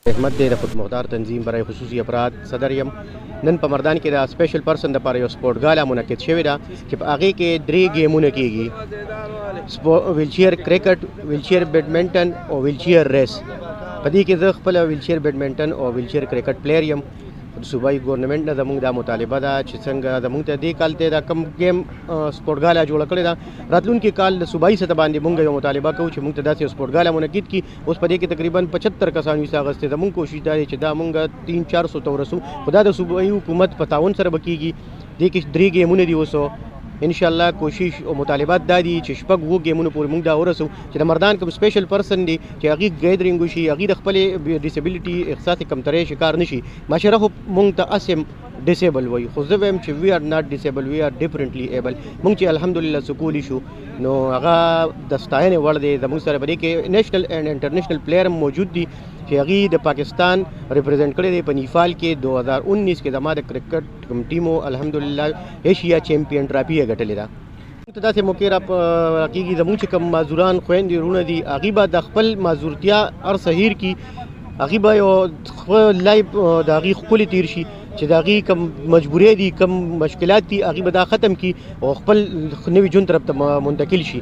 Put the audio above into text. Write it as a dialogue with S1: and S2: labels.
S1: احمد دی، د خودمختار تنظیم برای خصوصي افراد صدر یم. نن په مردان کې د سپیشل پرسن لپاره یو سپورټ ګالا منعقد شوې ده چې په هغې کې درې ګیمونه کیږي: ویلچیر کرکټ، ویلچیر بیډمنټن او ویلچیر ریس. په دې کې زه خپله ویلچیر بیډمنټن او ویلچیر کرکټ پلیر یم. د صوبایي ګورنمنټ نه زموږ دا مطالبه ده چې څنګه زموږ ته دې کال ته دا کم ګیم سپورټ ګالا جوړه کړې ده، راتلونکي کال د صوبایي سطح باندې مونږ یو مطالبه کوو چې مونږ ته داسې سپورټ ګالا منعقد کړي. اوس په دې کې تقریبا 75 کسانو حصه اخیستې. زموږ کوشش دا دی چې دا مونږ 300-400 ته ورسو، خو دا د صوبایي حکومت په تعاون سره به کېږي. دې کې درې ګیمونه دي. اوس ان شاء الله کوشش او مطالبات دا دي چې شپږ وو ګیمونو پورې موږ دا ورسو چې د مردان کوم سپیشل پرسن دی چې هغه ګیدرینګ وشي، هغه د خپل ډیسیبিলিټي احساس کمترې شکار نشي. معاشره خو موږ ته اسم ډیسیبل وای، خو زه وایم چې وی ار ناټ ډیسیبل، وی ار ډیفرنټلی ایبل. موږ چې الحمدلله سکولی شو نو هغه د ستاینې وړ دی. زموږ سره په دې کې نېشنل اینډ انټرنیشنل پلیئر موجود دي چې هغه د پاکستان ریپرزینټ کړی دی. په نیفال کې 2019 کې زما د کرکټ کوم ټیمو الحمدلله ایشیا چیمپیون ټرافي یې ګټلې ده. ته داسې موقع را کېږي، زموږ چې کوم معذوران خویندې وروڼه دي هغوی به د خپل معذورتیا هر څه هېر کړي، هغوی به یو خپل لایف د هغوی ښکلې تېر شي چې د هغوی کوم مجبورۍ دي، کوم مشکلات دي، هغوی به دا ختم کړي او خپل نوي ژوند طرف ته منتقل شي.